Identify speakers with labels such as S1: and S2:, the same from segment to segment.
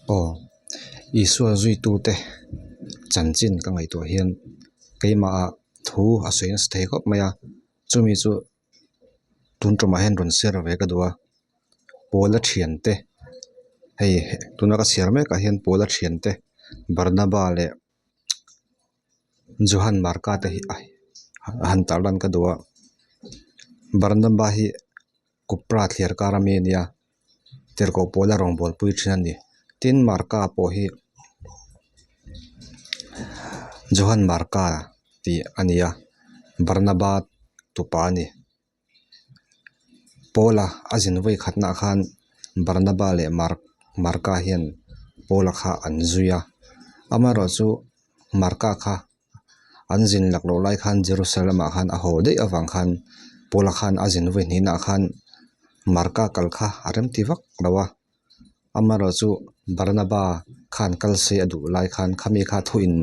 S1: Aw, Isua zuitute chanchin ka ngaihtuah hian keimahah thu a sawi nasa thei khawp mai a, chumi chu tun tumah hian rawn share ve ka duh a, Pawla thiante hei tuna ka chhiar mek ah hian Pawla thiante Barnaba leh Johan Marka te hi a han tarlan ka duh a, Barnaba hi Kupra thliar kar ami a nia tirhkoh pawla rawngbawlpui thin a ni. Tin Marka pawh hi Johan Marka tih a ni a Barnaba tupa a ni. Paula a zin vawi khatnaah khan Barnaba leh Marka hian Paula kha an zui a amaherawh chu Marka kha an zin lak loh lai khan Jerusalem ah khan a haw daih avang khan Paula khan a zin vawi hnihnaah khan Marka kal kha a rem ti vak lo a. Amaherawh chu Barnaba khan kal se a duh lai khan khami kha thu in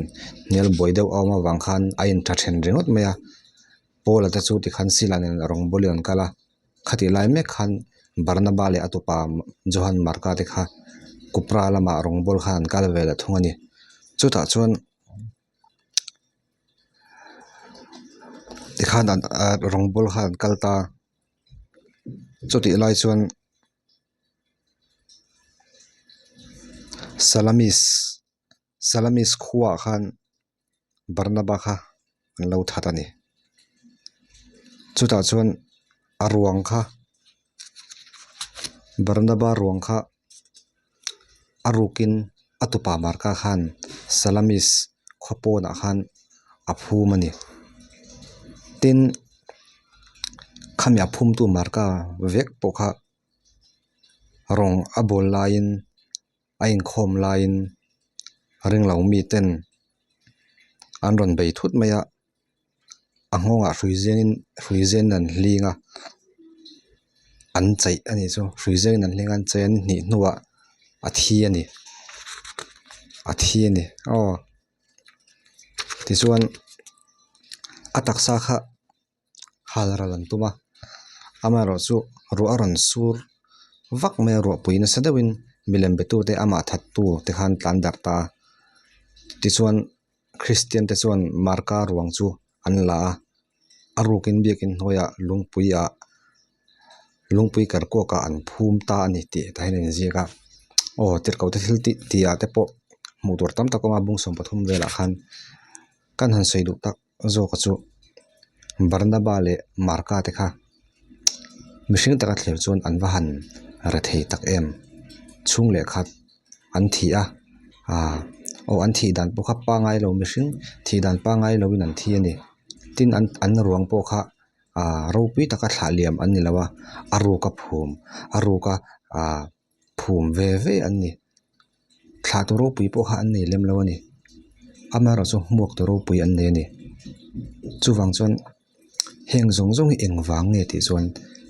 S1: hnial buai deuh a awm avang khan a in tha then ringawt mai a. Paula te chu tikhan Sila nen rawng bawlin an kal a, khatih lai mek khan Barnaba leh a tupa Johan Marka te kha Kupra lamah rawng bawl khan an kal ve leh thung a ni. Chutah chuan tikhan an rawng bawl khan an kal ta a, chutih lai chuan. Salamis Salamis khuaah khan Barnaba kha an lo that a ni. Chutah chuan a ruang kha Barnaba ruang kha a rukin a tupa Marka khan Salamis khaw pawnah khan a phum a ni. Tin khami a phumtu Marka vek pawh kha rawng a bawl laiin a inkhawm laiin ringlo miten an rawn bei thut mai a a nghawngah hrui zengin hrui zen an hling a an chaih a nih chu hrui zengin an hling a an chaih a ni hnih hnuah a thi a ni a thi a ni aw tichuan a taksa kha. Hal ral an tum a amaherawh chu ruah a rawn sur vak mai a ruahpui nasa deuhin milem be tute amah that tu te khan tlan darh ta a tichuan kristian te chuan marka ruang chu an la a a rukin biakin hnuaiah lungpui ah lungpui kar kuak ah an phum ta a ni tih tah hian a inziak a aw tirhkoh te thil tih tih ah te pawh hmuh tur tam tak a awm a bung 13 velah khan kan han sawi duh tak. Zawka chu Barnaba leh Marka te kha mihring taka thlir chuan an va han re thei tak em chhung leh khat an thi a ah aw an thih dan pawh kha pangai lo mihring thih dan pangai lo in an thi a ni tin an an ruang pawh kha ah ropui taka thlah liam an ni lo a a ruka phum a ruka ah phum ve ve an ni. Thlah tu ropui pawh kha an nei lem lo a ni. Amaherawh chu hmuak tu ropui an nei a ni. Chuvang chuan heng zawng zawng hi eng vang nge tih chuan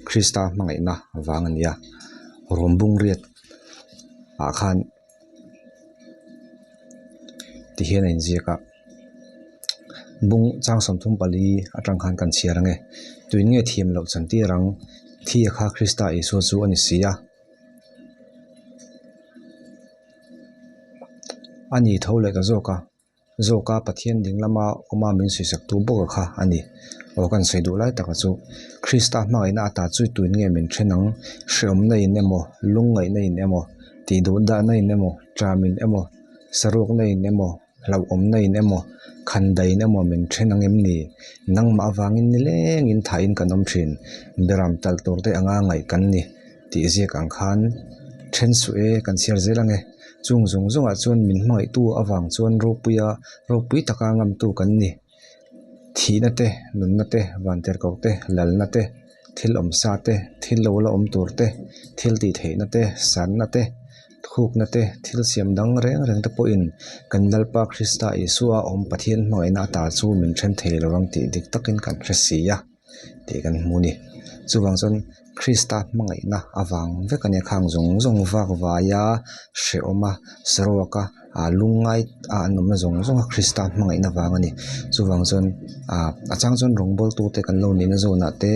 S1: Krista hmangaihna vang a ni a. Rawm bung riat ah khan ti hian a inziak a. Bung chang 34 atang khan kan chhiar ang e. Tuin nge thiam loh chantir ang? Thi a kha Krista Isua chu a ni si a. A ni tho leh ta zawk a, zawk a Pathian ding lama awma min sawisaktu bawk a kha a ni. Aw kan sawi duh lai taka chu Krista hmangaihna ata chu tuin nge min then ang? Hreawmna in emaw, lungngaihna in emaw, tih duh dahna in emaw, ṭam in emaw, saruakna in emaw, Hlauhawmna in emaw, khandai in emaw min then ang em ni? Nangmah avangin nilengin thahin kan awm thin. Beram talh tur te anga ngaih kan ni tih ziak ang khan then suh e, kan chhiar zel ang e. Chung zawng zawngah chuan min hmangaihtu avang chuan ropuia ropui taka ngamtu kan ni. Thihna te, nunna te, vantirhkoh te, lalna te, thil awmsa te, thil lo la awm tur te, thil tihtheihna te, sanna te, Thukna te, thil siam dang reng reng te pawhin kan Lalpa Krista Isua awm Pathian hmangaihna ata chu min then thei lo ang tih dik takin kan hre si a tih kan hmu a ni. Chuvang chuan Krista hmangaihna avang vek a nia khang zawng zawng vak vaia hrehawm a, saruak a. Ah lungngai a an awmna zawng zawng a Krista hmangaihna vang a ni. Chuvang chuan ah a chang chuan rawngbawl tute kan lo nihna zawnah te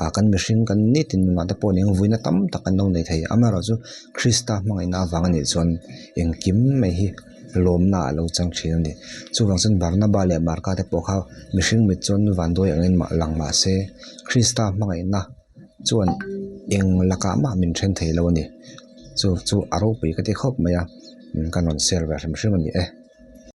S1: ah kan mihring kan nitin nunah te pawh eng vuina tam tak kan lo nei thei. Amaherawhchu Krista hmangaihna avang a nih chuan engkim mai hi lawmna a lo chang thin a ni. Chuvang chuan Barnaba leh Marka te pawh kha mihring mit chuan vanduai angin mah lang mah se Krista hmangaihna chuan eng lakah mah min then thei lo a ni. Chu chu a ropui ka ti khawp mai a kan rawn share ve hrim hrim a ni e.